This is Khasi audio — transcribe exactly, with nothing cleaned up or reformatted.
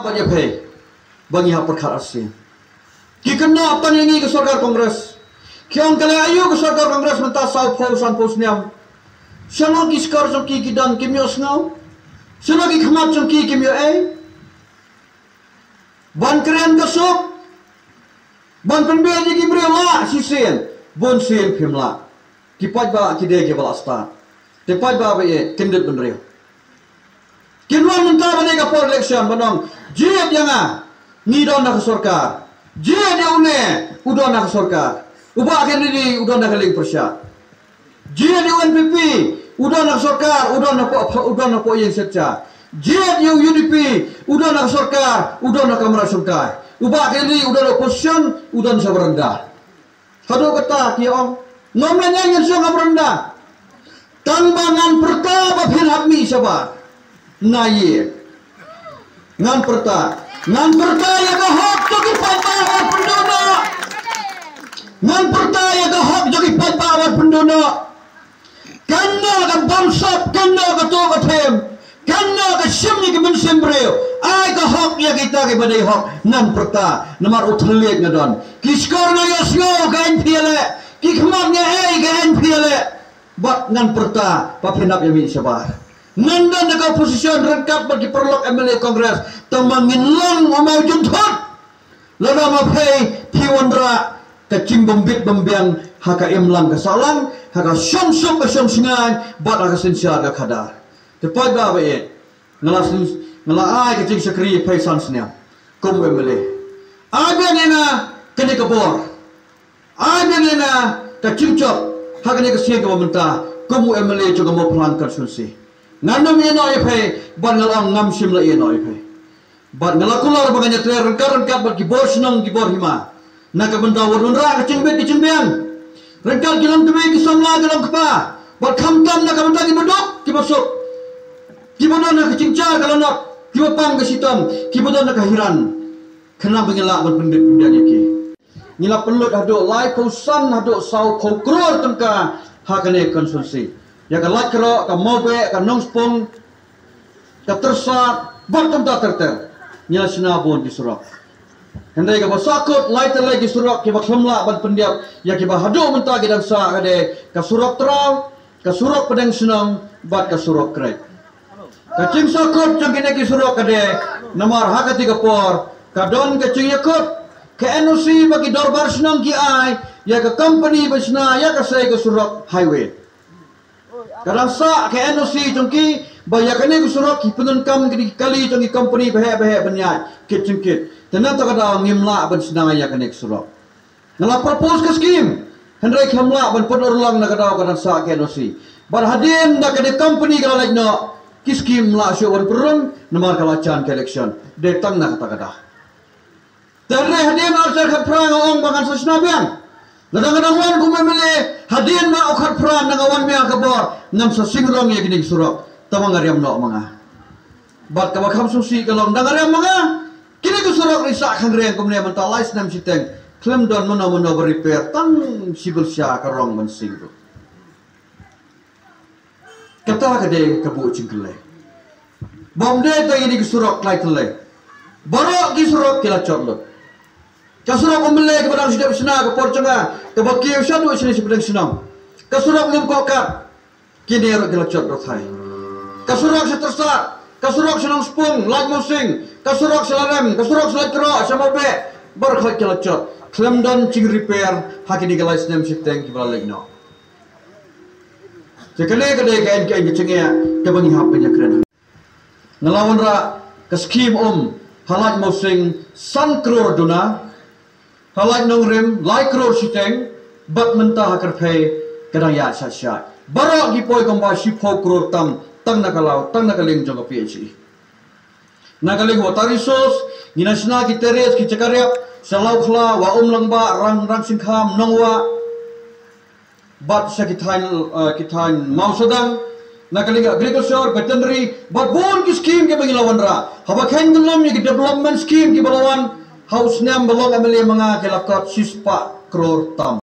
Ba ïa phi ba ngi hap pyrkhat arsien. Ki kynnoh tang ïa ngi ka sorkar Congress. Ki ong ka leh aïu ka sorkar Congress mynta saw phew san phew snem. Shano ki shkor jong ki ki don kim ïohsngew? Shano ki khmat jong ki kim ïoh ei? Ban kren ka suk, ban pynbeit ïa ki briew lah shisien, bun sien phim lah. Ki paidbah ki dei kiba lah stad. Te paidbah ba ïeit, kyndit bynriew. Kin wan mynta ba dei ka por election ban ong, jied ïa nga, ngi don ha ka sorkar. Jied ïa une, u don ha ka sorkar. U Bah Kennedy u don ha ka lieng pyrshah. Jied ïa u N P P, u don ha ka sorkar, u don hapoh, u don hapoh ïing shet sha. Jied ïa u U D P, u don ha ka sorkar, u don ha ka kamra shongkai. U Bah Kennedy u don ha opposition, u don sha baranda. Haduh katta ki ong, ngam lah ïa ngin shong ha baranda. Tang ba ngan pyrta ba phin hap mih shabar. Na ïa. Ngan pyrta. Ngan pyrta ïa ka hok jong ki paidbah ba pynduh noh. Ngan pyrta ïa ka hok jong ki paidbah ba pynduh noh. Kano ka bamsap, kano ka tuh ka them, kano ka shim ïa ki mynsiem briew. Ai ka hok ïa kita kiba dei hok, ngan pyrta. Namar u thylliej nga don. Ki shkor nga ïohsngew ka N P L A, ki khmat nga ei ka N P L A. Bad ngan pyrta ba phin hap ïa mih shabar. Ngan don da ka opposition ryngkat bad ki paralok M L A Congress. Tang ba ngin long u maw jynthut. Lada ma phi phi wanrah ka jingbym bit bym biang ha ka imlang ka sahlang, ha ka shong suk ka shong shngain, bad ha ka synshar ka khadar. Te paidbah ba ïeit, nga la syn-, nga la ai ka jingshakri ïa phi san snem kum u M L A. Ai biang ïa nga kane ka bor. Ai biang ïa nga ka jingjop ha kane ka sien kaba mynta kum u M L A jong ka Mawphlang constituency. Ngan ym ïeh noh ïa phi, bad nga la ong ngam shym la ïeh noh ïa phi. Bad nga la kular ba ngan ïatrei ryngkat ryngkat bad ki bor shnong ki bor hima. Na ka bynta wat wanrah ka jingbit ka jingbiang. Ryngkat ki longkmie ki samla ki longkpa. Bad khamtam na ka bynta ki baduk ki basuk. Ki badon na ka jingjar ka lanot. Ki bapang ka shitom. Ki badon na ka hiran. Khnang ba ngin lah ban pynbit pynbiang ïa ki. Ngi la pynlut haduh laiphew san haduh sawphew klur tyngka ha kane ka constituency. Ïa ka Laitkroh, ka Mawbeh, ka Nongspung, ka Tyrsad, bad kumta ter ter. Ngi la shna bun ki surok. Hynrei kaba sahkut, lai tylli ki surok kiba khlem lah ban pyndep ïa kiba haduh mynta ki dang sah ka dei ka surok Traw, ka surok Pdeng Shnong, bad ka surok Krek. Ka jingsahkut jong kine ki surok ka dei namar ha kata ka por ka don ka jingïakut ka N O C ba ki dorbar shnong ki ai ïa ka company ba shna ïa ka sei ka surok highway. Ka dang sah ka N O C jong ki ba ïa kane ka surok ki pyndonkam ki kali jong ki company ba heh ba heh ban ïaid kit jingkit. Te nangta ka daw ngim lah ban shna ïa kane ka surok. Nga la propose ka skim. Hynrei khlem lah ban pynurlong na ka daw ka dang sah ka N O C. Bad hadien da ka dei company ka la leit noh ki skim la shuh wan pynrung namar ka la jan ka election. Dei tang na kata ka daw. Te hynrei hadien ar hajar khatphra nga ong ba ngan sa shna biang. Lada nga dang wan kum M L A hadien na u khatphra na nga wan biang ka bor ngan sa sing rong ïa kine ki surok. Tang ba nga riam noh ma nga. Bad kaba kham sngewsih ka long da nga riam ma nga. Kine ki surok ri sah khangreng kumne mynta lai snem shiteng khlem don mano mano ba repair tang shi byrsa ka rong ban sing ruh. Kata ka dei ka buh jingkyllai. Bym dei tang ïa kine ki surok lai tylli. Baroh ki surok ki la jot lut. Ka surok Umlei kaba dang shu dep shna ka por jong nga kaba kiew shaduh shane sha pdeng shnong. Ka surok Lum Kohkat. Kine ruh ki la jot ruh thai. Ka surok sha Tyrsad, ka surok sha Nongspung, Laitumsing, ka surok sha Lalem, ka surok sha Laitkroh, sha Mawbeh, baroh ki la jot. Khlem don jing repair ha kine ki lai snem shiteng kiba la leit noh. Te kane ka dei ka, ka, ka jingeh kaba ngi hap ban ïakren. Nga la wanrah ka skim um ha Laitumsing san klur duna. Ha Laitnongrim lai klur shiteng, bad mynta ha Kyrphei ka dang ïaid sha sha. Baroh ki poi kumba shiphew klur tam, tang na ka law, tang na ka liang jong ka P H E. Na ka liang water resource, ngi nang shna ki terrace, ki jaka riap, sha Lawkhla, Wah Umlangbah, Rang, Rangshynkham, Nongwah. Bad sha ki thaiñ, eh, ki thaiñ Mawsadang, na ka liang agriculture, veterinary, bad bun ki skim kiba ngi la wanrah. Haba kheiñ kyllum ïa ki development skim kiba la wan, ha u snem ba long M L A ma nga ki la kot shispah klur tam.